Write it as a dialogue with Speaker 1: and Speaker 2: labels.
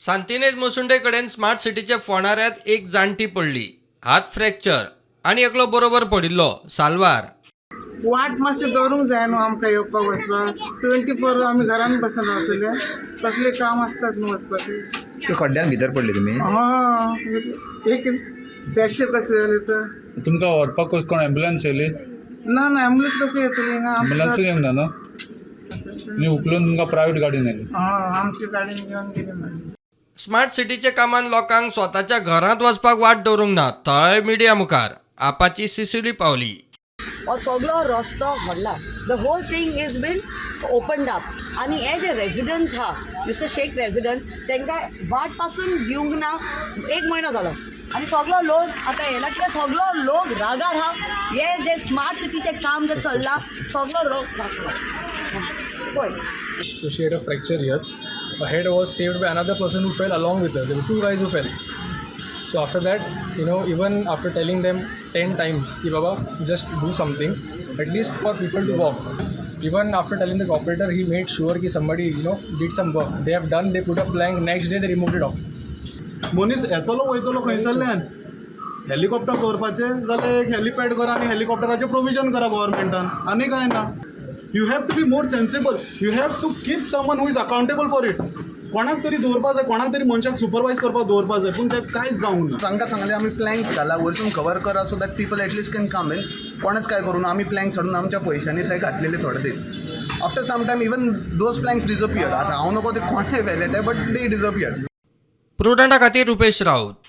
Speaker 1: सांतिनेज मसुंडे कडेन स्मार्ट सिटीच्या फोंडाऱ्यांत एक जाणटी पडली. हात फ्रॅक्चर आनी एकलो बरोबर पडिल्लो साल्वार.
Speaker 2: वाट मातशें दवरूंक जाय न्हू आमकां येवपाक वचपाक. 24 आमी घरान बसून रावतले? कसलें काम आसतात न्हू वचपाचें.
Speaker 3: ते खड्ड्यान भितर पडले तुमी?
Speaker 2: हय, एक फ्रॅक्चर कशें जालें तर.
Speaker 4: तुमकां व्हरपाक कोण एम्बुलन्स येयली?
Speaker 2: ना ना, एम्बुलन्स कशें येतली हिंगा?
Speaker 4: एम्बुलन्सूय येवंक ना न्हू? आनी उखलून तुमकां प्रायवेट गाडयेन व्हेली?
Speaker 2: हय, आमची गाडयेन घेवन गेली मागीर.
Speaker 1: स्मार्ट सिटीच्या कामान लोकांक स्वताच्या घरांत वचपाक वाट दवरूंक ना. थंय मिडिया मुखार आपाची सिसिली पावली.
Speaker 5: हो सगळो रस्तो व्हडला, the whole thing is been opened up. आनी हे जे रेजिडंट्स आहा, मिस्टर शेख रेजिडंट, तांकां वाट पासून दिवंक ना. एक म्हयनो जालो आनी सगळो लोक आतां येयला कित्याक सगळो लोक रागार आहा. हे जे स्मार्ट सिटीचें काम जें चल्लां, सगळो लोक पळय.
Speaker 6: So she had a fracture here. Her head was saved by another person who fell along with her. There were two guys who fell. So after that, even after telling them 10 times, ki Baba, just do something, at least for people to walk. Even after telling the operator, he made sure ki somebody, did some work. They have done, they put a plank, next day they removed it off.
Speaker 7: मनीस येतलो वयतलो खंयसरल्यान? Helicopter दवरपाचें जाल्यार एक helipad करा आनी हेलिकॉप्टराचें provision करा गव्हर्मेंटान. आनी कांय ना. You have to be more sensible. You have to keep someone who is accountable for it. कोणाक तरी दवरपा जाय, कोणाक तरी मनशाक सुपरवायज करपाक दवरपा जाय, पूण तें कांयच जावंक ना.
Speaker 8: तांकां सांगलें, आमी प्लँक्स घाला, वयरसून कवर करा, so that people at least can come in. कोणेच काय करूं ना. आमी प्लँक्स हाडून आमच्या पयशांनी थंय घातलेले थोडे दीस. After some time even those planks disappeared. आतां हांव नको ते कोणें व्हेले ते, बट they disappeared.
Speaker 1: प्रुडंटा खातीर रुपेश राऊत.